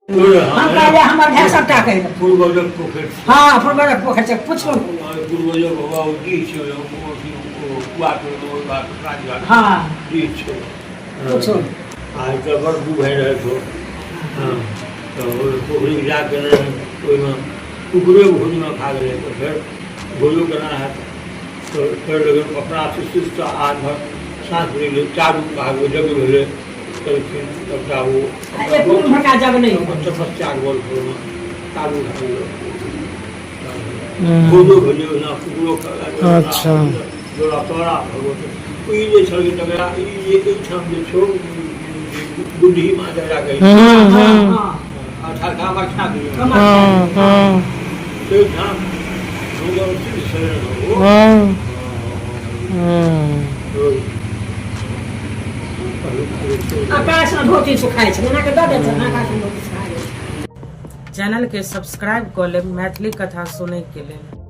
हम कहलियै हमर भाय सबटा कहि देलक। पूर्वजक पोखरि छै। हँ, पूर्वजक पोखरि छै, पुछू। पूर्वजक बाबा ओ डीह छै, ओ कुआके ओहि घाट, राजघाट। डीह छै। पुछू। आ एकटा बड़ दू भाइ रहथि ओ। हँ, तऽ ओहि पोखरिके जा केने रहै, ओहिमे कुकुरे भोजमे खा गेलै। तऽ फेर भोजो केना हैत? तऽ फेर लेकिन अपना शिष्य आठ घर साँझ पड़ि गेलै, चारू भाग यज्ञ भेलै, केलखिन सबटा ओ। एको उम्हरका जग नहि। अपन तपस्या बल पर चारू भाग भोजो भेलै, ओहिना कुकुरो। जोड़ा तोरा भगवत ई जे छलखिन तकरा ई जे एहिठाम जे छौ बुढ़ी माँ जकरा कहै छै, अच्छा कामाख्या देवी, ताहिठाम हुनकर सिद्ध शरण हो। आकाश में धोती सुखाइ छै, एना के दऽ दै छै, आकाश में धोती सुखाइ छै। चैनल के सब्सक्राइब कऽ लेब मैथिली कथा सुनैके लेल।